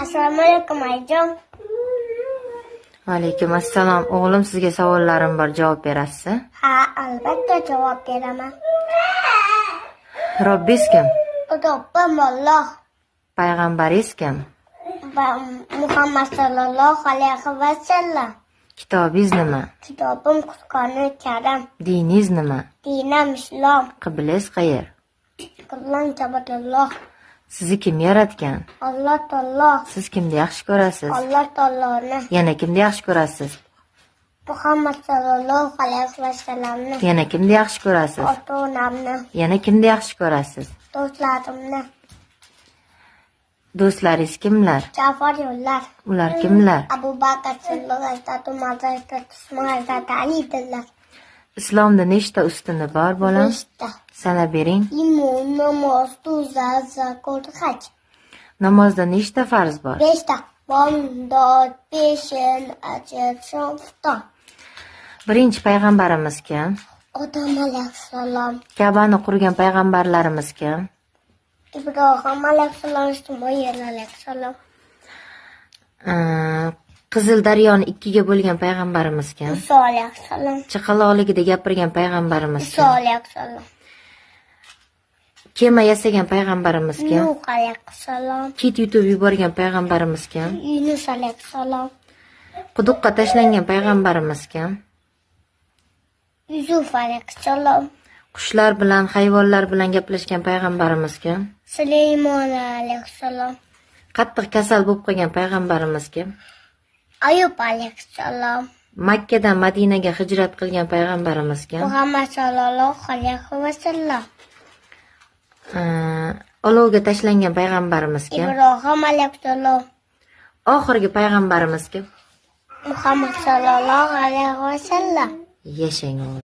Assalomu alaykum, ayajon. Va alaykum assalom. O'g'lim, sizga savollarim bor, javob berasiz? Ha, albatta javob beraman. Robbingiz kim? Robbim Alloh. Payg'ambaringiz kim? Va Muhammad sallallohu alayhi va sallam. Kitobingiz nima? Kitobim Qur'oni Karim. Diningiz nima? Dinim Islom. Qiblangiz qayer? Qiblam Ka'batulloh. Sizni kim yaratgan? Alloh taolo. Siz kimni yaxshi ko'rasiz? Alloh taoloni. Yana kimni yaxshi ko'rasiz? Muhammad sallallohu alayhi va sallamni. Yana kimni yaxshi ko'rasiz? Ota-onamni. Yana kimni yaxshi ko'rasiz? Do'stlarimni. Do'stlaringiz kimlar? Jafar yo'llar. Ular kimlar? Abu Bakr Siddiq, Hazrati Umar, Hazrati Usmon, Hazrati Alidirlar. Islomda nechta ustuni bor, bolam? Beshta. Sanab bering. Iymon, namoz, ro'za, zakot, haj. Namozda nechta farz bor? Beshta. Bomdod, peshin, ajr, shom, xufton. Birinchi payg'ambarimiz kim? Odam alayhissalom. Ka'bani qurgan payg'ambarlarimiz kim? Ibrohim alayhissalom, Ismoil alayhissalom. Qizil daryoni ikkiga bo'lgan payg'ambarimiz kim? Muso alayhissalom. Chaqaloqligida gapirgan payg'ambarimiz Iso kim? alayhissalom. Kema yasagan payg'ambarimiz kim? Nuh alayhissalom. Kit yutib yuborgan payg'ambarimiz kim? Yunus alayhissalom. Quduqqa tashlangan payg'ambarimiz kim? Yusuf alayhissalom. Qushlar bilan, hayvonlar bilan gaplashgan payg'ambarimiz kim? Sulaymon alayhissalom. Qattiq kasal bo'lib qolgan payg'ambarimiz kim? Ayub alayhissalom. Makkadan Madinaga hijrat qilgan payg'ambarimiz kim? Muhammad sallallohu alayhi va sallam. Olovga tashlangan payg'ambarimiz kim? Ibrohim alayhissalom. Oxirgi payg'ambarimiz kim? Muhammad sallallohu alayhi va sallam. Yashang, o'g'lim.